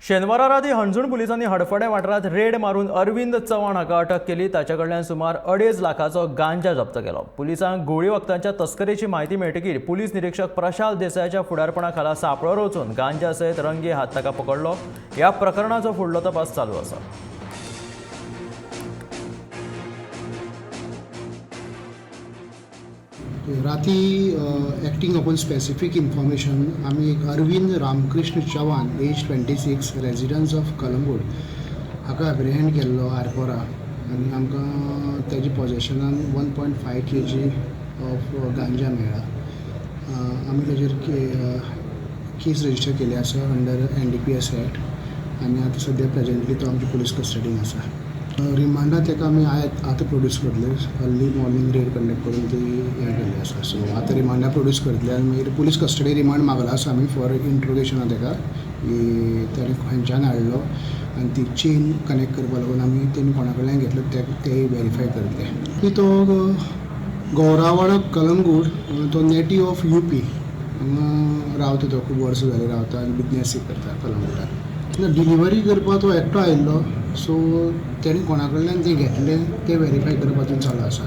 शेनवारा राती हणजूण पुलिसांनी हडफडें वाठारांत रेड मारून अरविंद चव्हाण हाका अटक केली. ताचे कडल्यान सुमार 2.5 लाखाचो गांजा जप्त केलो. पुलिसांक घुंवळी वखदांच्या तस्करीची म्हायती मेळटकीर पुलीस निरीक्षक प्रशाल देसायाच्या फुडारपणा खाला सांपळो रचून गांजा सयत रंगे हात ताका पकडलो. ह्या प्रकरणाचो फुडलो तपास चालू आसा. राती एक्टिंग अपॉन स्पेसिफीक इन्फॉर्मेशन आमी एक Arvind Ramkrishna Chavan, age 26, residence of Calangute, हाका एप्रिहेंड केल्लो आरपोरा आनी आमकां तेजे पोजेशनान 1.5 kg of गांजा मेळ्ळा. आमी तेजेर केस रजिस्टर केली आसा under NDPS Act आनी आतां सद्या प्रेजेंटली तो आमच्या पुलीस कस्टडीन आसा. रिमांडा ताका आमी आतां प्रोड्यूस करतले. अर्ली मॉर्निंग रेड कंडक्ट करून ती हें केल्ली आसा. सो आतां रिमांडा प्रोड्यूस करतले आनी मागीर पुलीस कस्टडी रिमांड मागला आसा आमी फॉर इंट्रोगेशना ताका, की ताणें खंयच्यान हाडलो आनी ती चेन कनेक्ट करपा लागून आमी तेणी कोणा कडल्यान घेतलो ते तेय वेरीफाय करतले. की तो गौरावाडो कलंगूट, तो नेटीव ऑफ युपी, हांगा रावता. तो खूब वर्सां जालीं रावता आनी बिजनेस करता कलंगूटान. ना, डिलिव्हरी करपाक तो एकटो आयिल्लो. सो तेणी कोणा कडल्यान तें घेतलें तें वेरीफाय करपाचें चालू आसा.